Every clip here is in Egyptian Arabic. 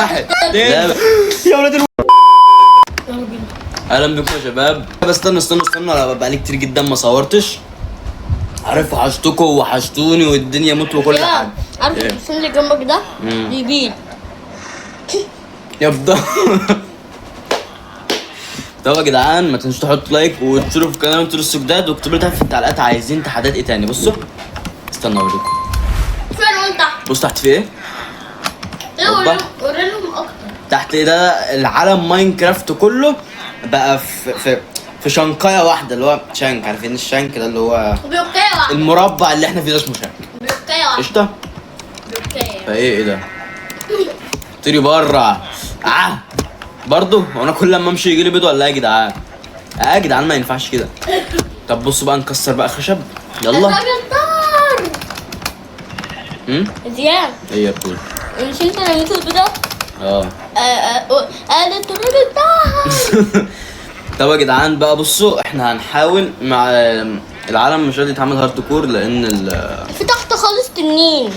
واحد اتنين يا ولاد يلا بينا. اهلا بكم يا شباب. بس استنى استنى استنى، انا بقالي كتير جدا ما صورتش، عارف وحشتكم وحشتوني والدنيا موت وكل يا، حاجة. عارف إيه؟ الحصان اللي جنبك ده بيبيض. يبدا. طب يا جدعان ما تنسوش تحطوا like وتشتركوا في القناة وانتوا لسه جداد، واكتبوا لي تحت في التعليقات عايزين تحديات ايه تاني. بصوا استنى اوريكم. فين وانت تحت؟ بص تحت في ايه؟ ايه أوبا. وري لهم اكتر. تحت ايه ده؟ العالم ماينكرافت كله بقى في شنكايه واحدة اللي هو chunk، عارفين ال chunk ده اللي هو بلوكايه واحدة. المربع اللي احنا فيه ده اسمه chunk. بلوكايه واحدة. قشطه. بلوكايه. فايه ايه ده؟ طيري بره. برضه هو انا كل لما امشي يجي لي بيض ولا ايه يا جدعان؟ اه يا جدعان ما ينفعش كده. طب بصوا بقى نكسر بقى خشب. يلا. الراجل طار. زياد. ايه يا بتقول؟ مش انت رميت البيضة؟ اه. قالت الراجل طار. طب يا جدعان بقى بصوا احنا هنحاول مع العالم مش راضي يتعمل hardcore لان في تحت خالص تنين.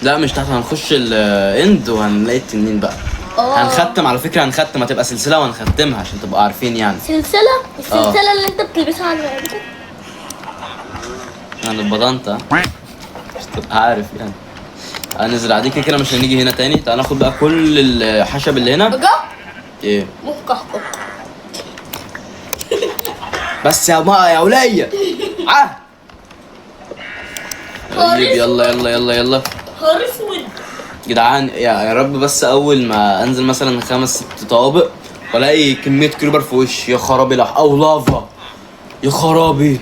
لا مش تحت، هنخش ال end وهنلاقي التنين بقى. هنختم على فكرة، هنختم هتبقى سلسلة وهنختمها عشان تبقوا عارفين يعني. سلسلة؟ السلسلة اللي انت بتلبسها على رقبتك؟ انا اتبضنت مش تبقى عارف يعني. هنزرع دي كده كده مش هنيجي هنا تاني. تعال ناخد بقى كل الحشب اللي هنا. بجد؟ ايه؟ ممكن احقق. بس يا ما يا ولية. طيب يلا يلا يلا يلا. نهار اسود. جدعان يا رب بس اول ما انزل مثلا 5 6 طوابق والاقي كمية creeper في وشي يا خرابي، لو او لافا يا خرابي.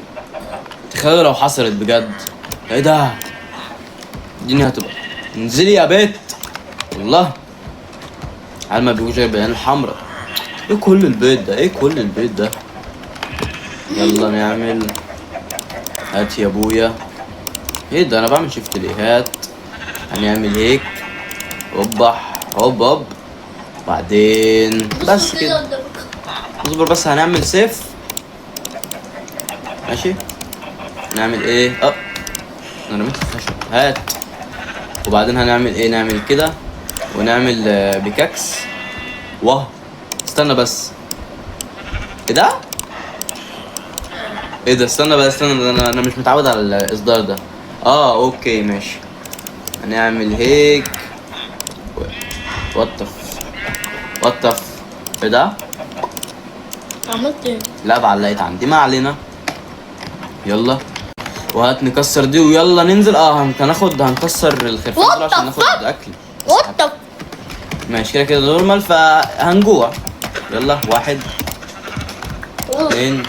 تخيلوا لو حصلت بجد. ايه ده؟ الدنيا هتبقى. انزلي يا بيت والله. على ما بيجوش غير بالعين الحمراء. ايه كل البيت ده؟ ايه كل البيت ده؟ يلا نعمل. هات يا ابويا. ايه ده؟ انا بعمل shift ليه؟ هات. هنعمل هيك. هوبا هوب هوب. بعدين بس كده. اصبر بس هنعمل سيف. ماشي. نعمل ايه؟ انا رميت الخشب. هات. وبعدين هنعمل ايه؟ نعمل كده ونعمل pickaxe. واه استنى بس. ايه ده؟ ايه ده؟ استنى بس استنى، انا مش متعود على الاصدار ده. okay ماشي. هنعمل هيك. what what ايه ده؟ عملت ايه؟ لا بعلقت عندي. ما علينا. يلا وهات نكسر دي ويلا ننزل. هنكسر الخرفان دول عشان ناخد اكل. What the ماشي كده كده normal فهنجوع. يلا 1 2.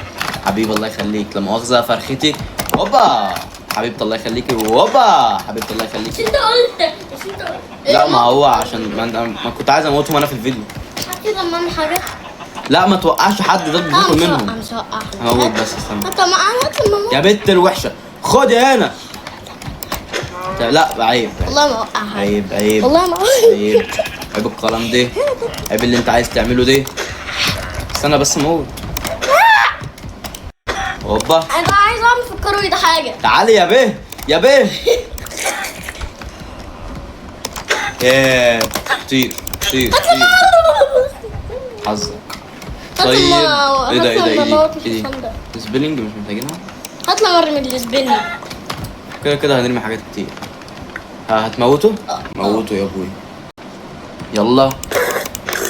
حبيبي الله يخليك، لا مؤاخذة فرختي. هوبا حبيبتي الله يخليكي. هوبا حبيبتي الله يخليكي. مش انت قلت؟ مش انت قلت؟ لا ما هو عشان ما كنت عايز اموتهم انا في الفيديو. حد لما اعمل حاجة؟ لا ما توقعش حد، ده بياكل منهم. مش هوقع. هموت بس استنى. طب ما انا هات لما اموت. يا بنت الوحشة خدي هنا. لا عيب. والله ما اوقعها. عيب عيب. والله ما عيب عيب الكلام ده، عيب اللي انت عايز تعمله ده. استنى بس اموت. هوبا. انا عايز اعمل في الكروي ده حاجة. تعالي يا بيه يا بيه. ايه طير طير طير. حظك. طيب ايه ده؟ ايه ده؟ ايه ده؟ ايه ده؟ spelling مش محتاجينها. هات لما ارمي ال spelling. كده كده هنرمي حاجات كتير. هتموته؟ موته يا ابوي. يلا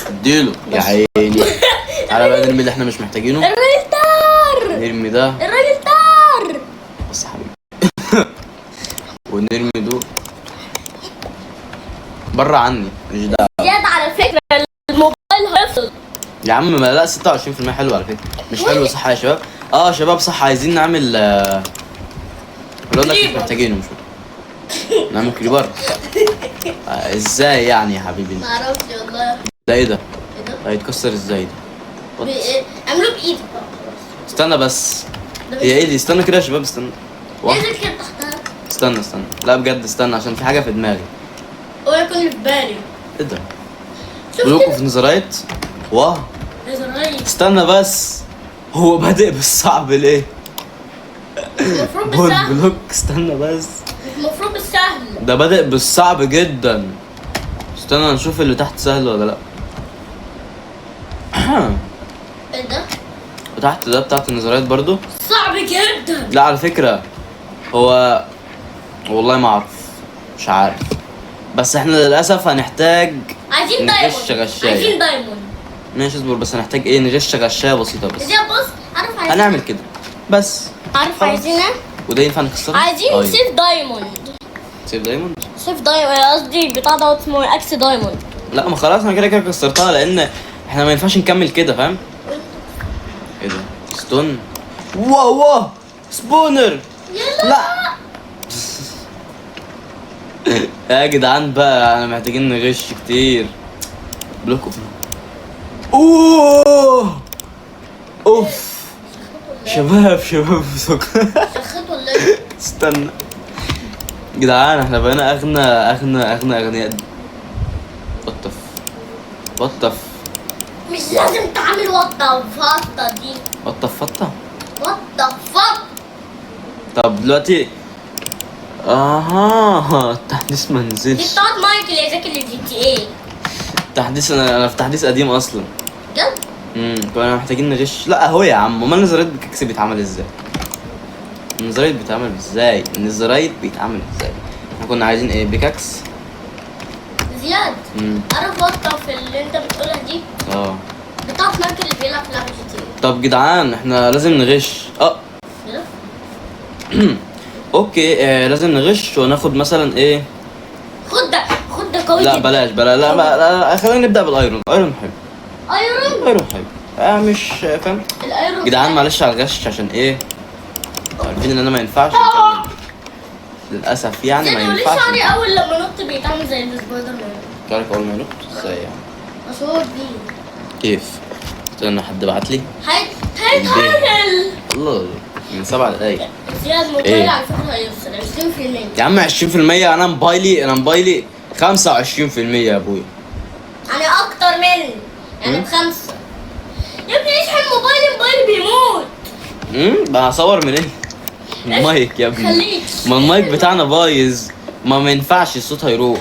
اديله يا عيني. تعالى بقى نرمي اللي احنا مش محتاجينه. الراجل طار. نرمي ده. الراجل طار. بس يا حبيبي. ونرمي دول بره عني مش ده. زياد على فكرة الموبايل هيفصل. يا عم ما لا 26% حلو على فكرة. مش حلو صح يا شباب؟ شباب صح، عايزين نعمل، بقول لك مش محتاجينه، مش محتاجينه. نعمل creeper. ازاي يعني يا حبيبي؟ ما اعرفش والله. ده ايه ده؟ ايه ده؟ هيتكسر ازاي ده؟ اعملوه بايدك بقى خلاص. استنى بس. ده هي ايه دي؟ استنى كده يا شباب استنى. نزل كده تحتها. استنى استنى. لا بجد استنى عشان في حاجة في دماغي. هو يكون اللي في بالي. ايه ده؟ شفت block of netherite. واه. netherite. استنى بس، هو بادئ بالصعب ليه؟ المفروض بول بالسهل. block. استنى بس، المفروض بالسهل. ده بادئ بالصعب جدا. استنى نشوف اللي تحت سهل ولا لا. ايه ده؟ وتحت ده بتاعت ال netherite برضو. صعب جدا. لا على فكرة هو والله ما اعرف، مش عارف، بس احنا للاسف هنحتاج عايزين نغش diamond. غشاية. عايزين diamond. ماشي اصبر، بس هنحتاج ايه؟ نغش غشاية بسيطة بس. زياد بص، عارف عايزين، هنعمل كده بس. عارف خلاص. عايزين ايه؟ وده ينفع نكسره؟ عايزين آه، سيف diamond. سيف diamond؟ سيف diamond قصدي بتاع دوت اسمه axe diamond. لا ما خلاص انا كده كده كسرتها، لان احنا ما ينفعش نكمل كده، فاهم؟ ايه ده؟ stone. wow wow spawner. يلا. لا يا جدعان بقى انا محتاجين نغش كتير. block of. اوه اوف. شباب شباب شخيت ولا ايه؟ استنى جدعان، احنا بقينا اغنى اغنى اغنى اغنياء. what the what the مش لازم تعمل what the فطة دي. what the فطة. what the fuck. طب دلوقتي اها التحديث ما دي نزلش. بتاعت مايكل يا زكي اللي GTA. التحديث انا في تحديث قديم اصلا. بجد؟ كنا محتاجين نغش. لا اهو يا عم، امال netherite pickaxe بيتعمل ازاي؟ ال netherite بيتعمل ازاي؟ ال netherite بيتعمل ازاي؟ احنا كنا عايزين ايه؟ pickaxe. زياد، عارف what the اللي انت بتقولها دي؟ اه بتاعت مايكل اللي بيلعب لعبة GTA. طب جدعان احنا لازم نغش. يلا. okay، لازم نغش وناخد مثلا ايه؟ خد ده، خد ده قوي لا جدا. بلاش بلاش، لا لا, لا خلينا نبدا بال iron. iron حلو. iron. iron حلو. مش فاهم ال iron جدعان، معلش على الغش عشان ايه؟ عارفين ان انا ما ينفعش نكمل للاسف، يعني ما زياد، وليه ينفعش. شعري اول لما نط بيتعمل زي السبايدر مان؟ تعرف اول ما ينط ازاي يعني؟ بس هو كبير. كيف؟ استنى حد بعت لي. هيتهرل. الله، من 7 دقايق. زياد موبايل إيه؟ على فكرة هيفصل 20%. يا عم 20%، انا موبايلي 25% يا ابويا. يعني اكتر مني يعني ب5. يا ابني اشحن موبايلي، موبايلي بيموت. هصور من ايه؟ المايك يا ابني. خليك. ما المايك بتاعنا بايظ، ما ينفعش الصوت هيروح.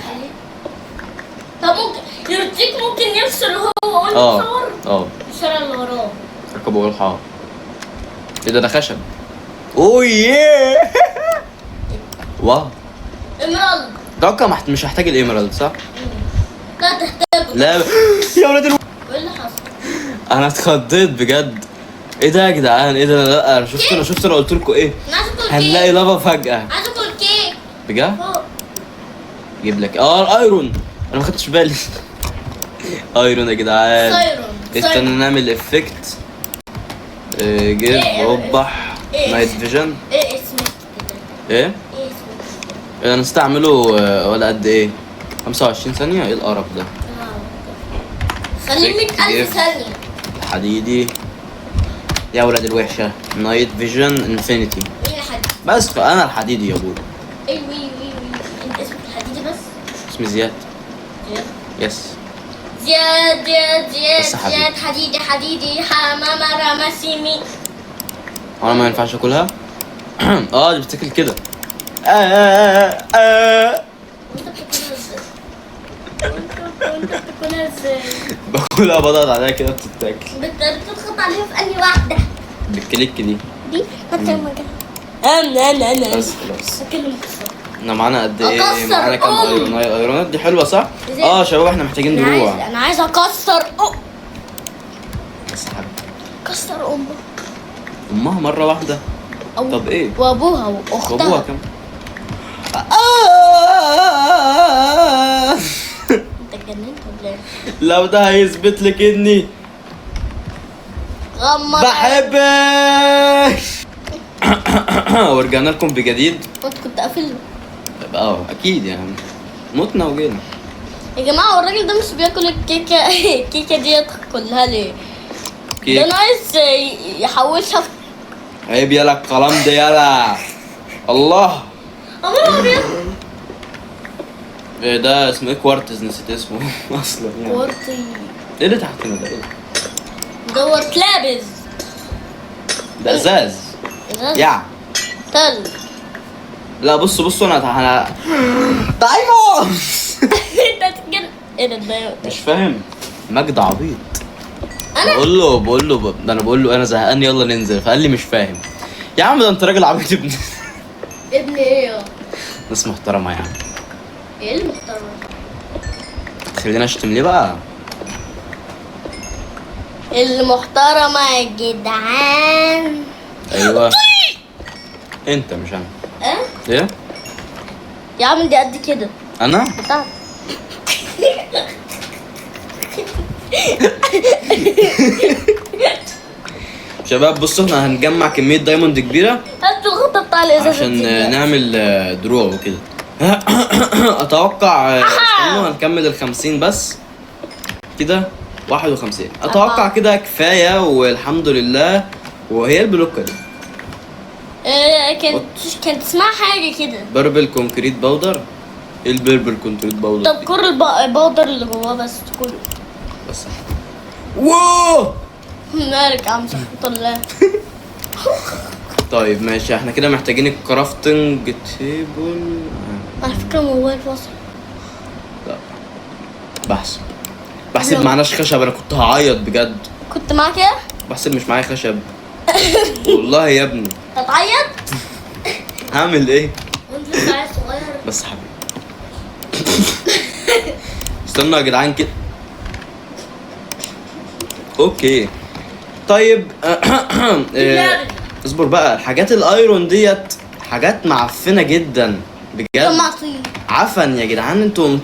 طب ممكن يرضيك ممكن يفصل هو وانت تصور؟ الشارع اللي وراه. ركبوا الحار. ايه ده؟ ده خشب. oh yeah wow. emerald. اتوقع مش هحتاج ال emerald صح؟ لا تحتاجه. لا يا ولاد وايه اللي حصل؟ انا اتخضيت بجد. ايه ده يا جدعان؟ ايه ده؟ لا انا شفت، انا شفت، انا قلت لكم ايه؟ انا عايز اكل هنلاقي كيك. لافا فجأة. عايز اكل كيك. بجد؟ فوق. جيب لك ال iron، انا ما خدتش بالي. iron يا جدعان. siren. استنى نعمل effect. give إيه؟ وضح إيه؟ night vision. ايه اسمك كده؟ ايه؟ ايه اسمك؟ انا نستعمله ولا قد ايه؟ 25 ثانية؟ ايه القرف ده؟ خليه 100,000 ثانية. حديدي يا ولاد الوحشة. night vision infinity. مين الحديدي؟ بس انا الحديدي يا ابوي. ايه وي وي وي، انت اسمك الحديدي بس؟ اسمي زياد. زياد. yes. زياد زياد زياد. بس حبيبي. زياد حديدي حديدي حمامة رمسيمي. انا ما ينفعش اكلها؟ دي بتاكل كده. وانت بتاكلها ازاي؟ وانت بتاكلها ازاي؟ باكلها، بضغط عليها كده بتتاكل. بتضغط عليها في انهي واحدة؟ بال click دي. دي؟ ما انا انا انا بس خلاص. اكل مكسر. احنا معانا قد ايه؟ أكسر معانا كام أم. iron؟ ايرونات دي حلوة صح؟ إزاي؟ شباب احنا محتاجين انا عايز دروع. انا عايز اكسر بس حبيبي. كسر امها. امها مرة واحدة. طب ايه؟ وابوها واختها. وابوها كم؟ انت اتجننت ولا ايه؟ لو ده هيثبت لك اني غمض. بحبك. ورجعنا لكم بجديد. كنت قافل. اكيد يعني متنا وجينا. يا جماعة هو الراجل ده مش بياكل الكيكة؟ الكيكة دي كلها ليه؟ ده كيك. ناقص يحوشها في عيب يلا الكلام ده يلا. الله. عمره ما بياكل. إيه ده اسمه ايه؟ كوارتز، نسيت اسمه اصلا يعني. كوارتي. ايه اللي تحتنا ده؟ ايه دوت لابس. ده؟ ازاز. إزاز. يا تلج. لا بصوا بصوا انا diamond. انت هتتجنن. ايه ده؟ مش فاهم. مجد عبيط. انا بقول له ده انا بقول له انا زهقان يلا ننزل، فقال لي مش فاهم. يا عم ده انت راجل عبيط ابن ابن ايه يا ناس محترمه يا عم. ايه المحترمة؟ خلينا اشتم ليه بقى؟ المحترمة يا جدعان. ايوه انت مش انا. اه ايه يا عم دي قد كده انا؟ بتاعتك. شباب بصوا احنا هنجمع كمية diamond كبيرة. هات الغطا بتاع الازازه عشان دي. نعمل دروع وكده. اتوقع استنوا هنكمل 50 بس كده. 51 اتوقع كده كفاية والحمد لله. وهي البلوكه دي كانت اسمها حاجة كده، purple concrete powder. ايه ال purple concrete powder؟ طب كل ال powder اللي جواه بس كله بس. wow مالك يا عم سبحان الله. طيب ماشي، احنا كده محتاجين ال crafting table. على فكرة الموبايل فاصل. لا بحسب معناش خشب. انا كنت هعيط بجد. كنت معاك ايه؟ بحسب مش معايا خشب. والله يا ابني. هتعيط؟ هعمل ايه؟ وانت لسه عيل صغير. بس حبيبي استنوا يا جدعان كده. okay طيب. اصبر بقى. الحاجات ال iron ديت حاجات معفنه جدا بجد. عفن يا جدعان. انتوا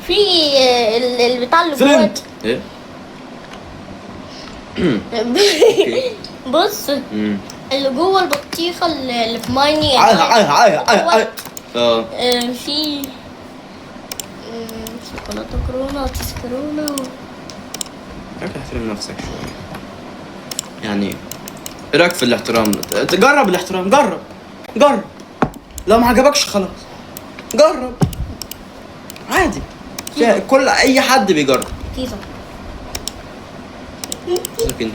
في البتاع اللي جوه. ايه؟ بص اللي جوه البطيخه اللي في مايني. في شوكولاتة كورونا وتيس كورونا. احترم نفسك شوية. يعني ايه رايك في الاحترام؟ جرب الاحترام، جرب جرب. لو ما عجبكش خلاص جرب عادي. كل اي حد بيجرب. تيزا انت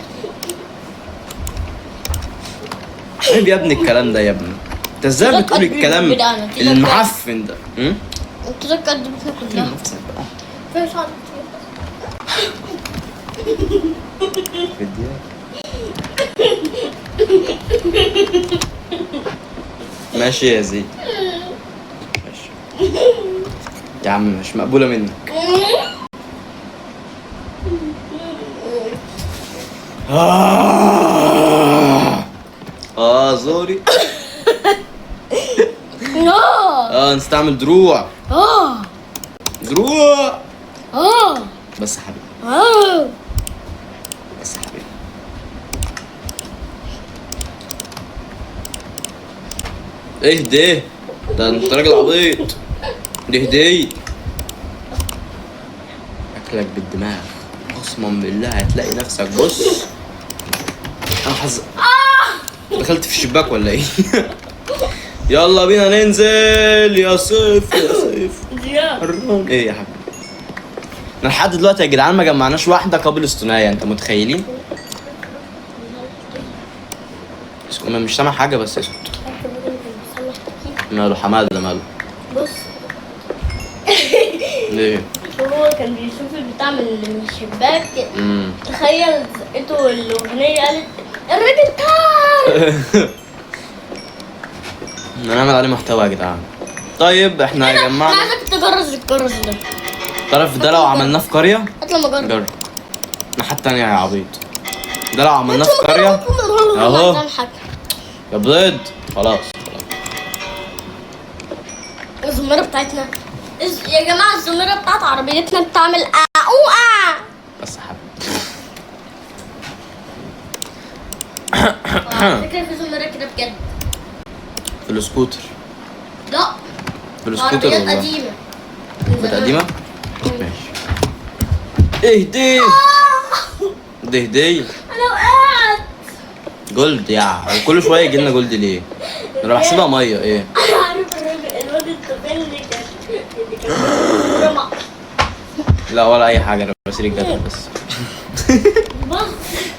عيب يا ابني الكلام ده يا ابني. انت ازاي بتقول الكلام المعفن ده؟ انت قد بيتنا كلها. نفسك بقى. ماشي يا زيد. ماشي يا عم، مش مقبولة منك. زوري. نستعمل دروع. دروع. بس يا حبيبي. بس يا حبيبي. اهدي، ده انت راجل عبيط. اهدي. اكلك بالدماغ قسما بالله هتلاقي نفسك. بص انا حظ دخلت في الشباك ولا ايه؟ يلا بينا ننزل يا صيف يا صيف. ايه يا حبيبي؟ احنا لحد دلوقتي يا جدعان ما جمعناش واحدة كابلستونايه، انت متخيلين؟ انا مش سامع حاجة بس اسكت. ماله حمادة ماله؟ بص ليه؟ هو كان بيشوف البتاع من الشباك. تخيل زقته الاغنية قالت الراجل طار. هنعمل عليه محتوى يا جدعان. طيب احنا يا جماعة انا عايزك تجرس الجرس ده. تعرف ده لو عملناه في قرية؟ هات لما اجرب. جرب. الناحية التانية يا عبيط. ده لو عملناه في قرية اهو يا بيض. خلاص الزماره بتاعتنا يا جماعة، الزماره بتاعت عربيتنا بتعمل اوعى. بس يا حبيبي على فكرة في زماره كده بجد في السكوتر. لا في السكوتر والله قديمة. كانت قديمة؟ ماشي. اهدي اهدي. انا وقعت. gold يا وكل شوية يجي لنا gold ليه؟ انا بحسبها مية. ايه؟ انا عارف الراجل الواد الطفل اللي كان لا ولا اي حاجة، انا بشيل الجدول بس. بص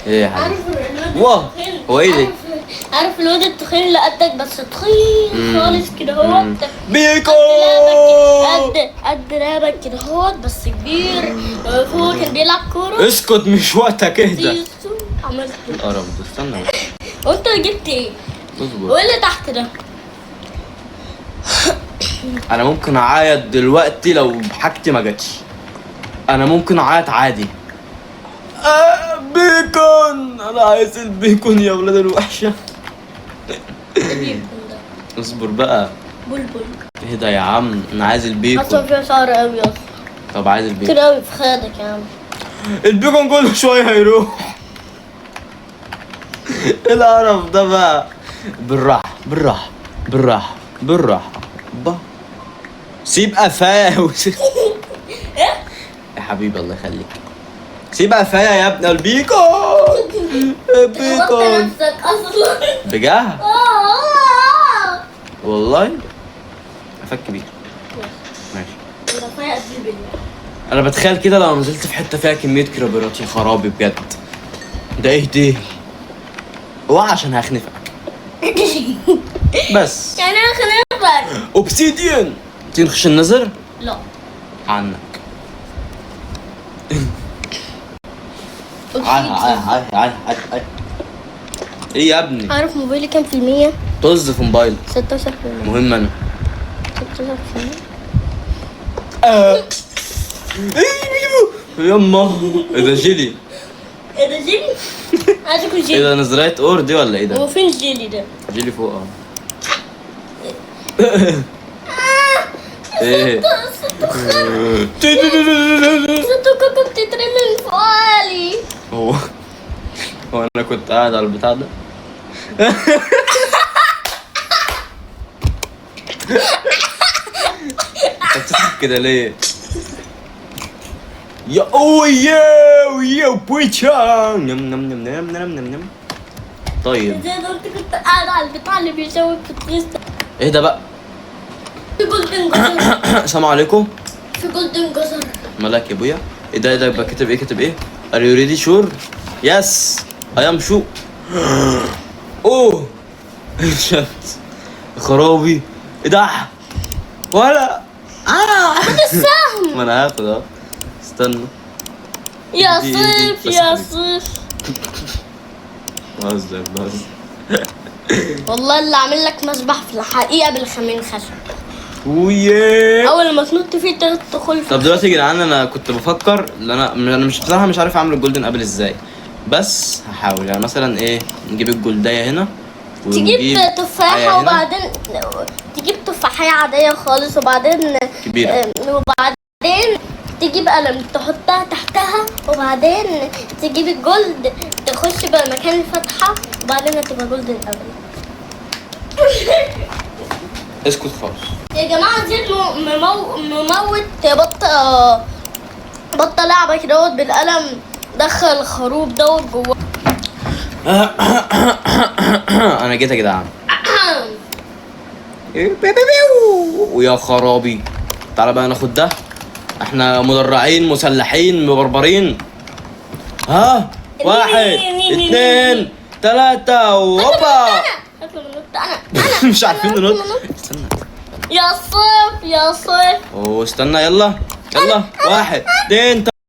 ايه يا حبيبي؟ عارف الواد واه هو ايه ده؟ عارف الواد التخين اللي قدك بس تخين خالص كده هو بيكو قد رابك كده هو بس كبير. هو كان بيلعب كورة. اسكت مش وقتك، اهدى. عملت القرف ده، استنى بس. وانت جبت ايه؟ اصبر. وايه اللي تحت ده؟ انا ممكن اعيط دلوقتي لو حاجتي ما جاتش، انا ممكن اعيط عادي. beacon، انا عايز البيكون يا ولاد الوحشة. ايه بيكون ده؟ اصبر بقى. بلبل. اهدى يا عم، انا عايز اصلا البيكون. فيها شعر قوي اصلا. طب عايز البيكون. كتير قوي في خدك يا عم. البيكون كل شوية هيروح. ايه القرف ده بقى؟ بالراحة بالراحة بالراحة بالراحة. با سيب قفايا. يا حبيبي الله يخليك، سيب قفايا يا ابن البيكون. خبطت البيكون نفسك اصلا. بجاه آه. والله قفاك كبير. ماشي. رفيع قد البنية. انا بتخيل كده لو نزلت في حتة فيها كمية creeper ات، يا خرابي بجد. ده ايه ده؟ اوعى عشان هخنفك بس. يعني انا خنفك. obsidian. تيجي نخش ال Nether؟ لا. عنك. عاي عاي عاي عاي عاي عاي. ايه يا ابني؟ عارف موبايلي كام في المية؟ طز في موبايل. 16%. مهم انا. 16%. يما ايه ده جيلي؟ ايه ده جيلي؟ عايز اكل ايه جيلي. ده netherite ore دي ولا ايه ده؟ هو فين الجيلي ده؟ جيلي فوق اه. ايه؟ صوت كوكو بتترمي من فوقالي. هو انا كنت قاعد على البتاع ده؟ انت بتضحك كده ليه؟ يا اوه يو يو بويتشا نم نم نم نم نم نم نم. طيب ازاي ده انت كنت قاعد على البتاع اللي بيشوك في التريس ده؟ ايه ده بقى؟ في golden جزر. السلام عليكم. في golden جزر. مالك يا ابويا؟ ايه ده ايه ده بقى كاتب ايه كاتب ايه؟ Are you ready sure? Yes I am sure. اوه شفت خرابي. ايه ده؟ ولا السهم. ما انا هاخد اهو. استنى يا دي- دي- صيف بس يا حبيبي. صيف. بهزر بهزر. والله اللي عامل لك مسبح في الحقيقة بالخمين خشب. ويه. اول ما تنط فيه تدخل في طب دلوقتي يا جدعان انا كنت بفكر ان انا مش بصراحة مش عارف اعمل ال golden apple ازاي، بس هحاول. يعني مثلا ايه، نجيب الجولدايه هنا تجيب ونجيب آية تفاحة هنا. وبعدين تجيب تفاحية عادية خالص وبعدين كبيرة. وبعدين تجيب قلم تحطها تحتها وبعدين تجيب ال gold تخش بقى مكان الفتحة وبعدين هتبقى golden apple. اسكت خالص يا جماعة زيد مموت بطة بطة لعبة كده بالقلم، دخل خروب دوت جوه. انا جيت يا جدعان. ويا خرابي. تعالى بقى ناخد ده. احنا مدرعين مسلحين مبربرين. ها، 1 2 3 وهوبا. انا مش عارفين ننط. استنى يا صيف يا صيف. واستنى، يلا يلا، 1 2